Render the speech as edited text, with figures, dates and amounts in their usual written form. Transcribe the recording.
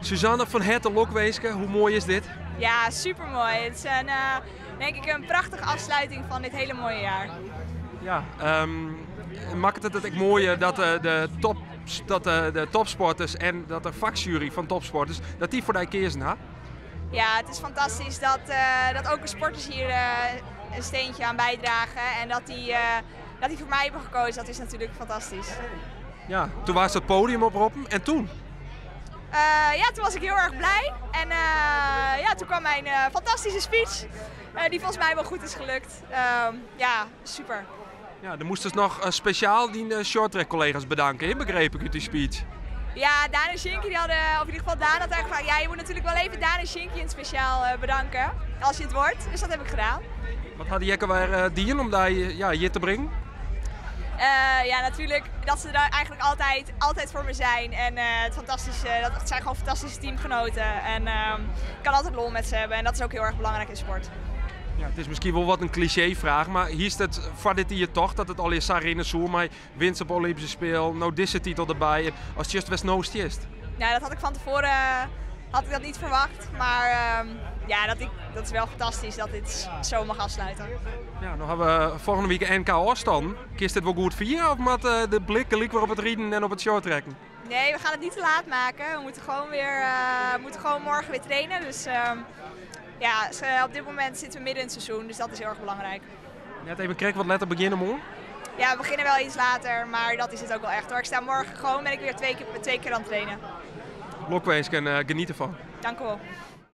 Suzanne, fan herte lokwinske. Hoe moai is dit? Ja, super moai. Het is een, denk ik een prachtige afsluiting van dit hele mooie jaar. Ja, makket it it ek moaier dat de, top, dat de topsporters en dat de faksjuery fan topsporters, dat dy foar dy keazen ha? Ja, het is fantastisch dat ook de sporters hier een steentje aan bijdragen. En dat die voor mij hebben gekozen, dat is natuurlijk fantastisch. Ja, toen was het podium oproppen en toen? Ja, toen was ik heel erg blij. En ja, toen kwam mijn fantastische speech, die volgens mij wel goed is gelukt. Ja, super. Ja, dan moest dus noch spesjaal dy shorttrack collega's betanke, hè, begriep ik út dy speech. Ja, Daan en Sjinkie, die hadden, of in ieder geval Daan had eigenlijk gevraagd, ja, je moet natuurlijk wel even Daan en Sjinkie in het speciaal bedanken als je het wordt. Dus dat heb ik gedaan. Wat ha dy ek wer dien om dy, ja, hjir te bringen? Ja, natuurlijk dat ze er eigenlijk altijd, altijd voor me zijn. En het fantastische, dat het zijn gewoon fantastische teamgenoten. En ik kan altijd lol met ze hebben en dat is ook heel erg belangrijk in sport. Ja, it is miskien wol wat in klisjeefraach, mar hjir is it foar dit jier toch dat it allegear sa rinne soe, mar winst op Olympyske Spelen, no dizze titel derby. Ast just wêr'tst no stiest. Ja, dat had ik van tevoren had ik dat niet verwacht. Maar ja, dat is wel fantastisch dat dit zo mag afsluiten. Ja, no ha we folgjende wike NK ôfstannen. Kinst dit wol goed fiere of moat de blik gelyk wer op it riden en op it shorttracken? Nee, we gaan het niet te laat maken. We moeten gewoon morgen weer trainen. Dus ja, op dit moment zitten we midden in het seizoen, dus dat is heel erg belangrijk. Net even krekt wat letter begjinne moarn? Ja, we beginnen wel iets later, maar dat is het ook wel echt hoor. Ik sta morgen gewoon, ben ik weer 2 keer aan het trainen. Lokwinsk en geniet ervan. Dank u wel.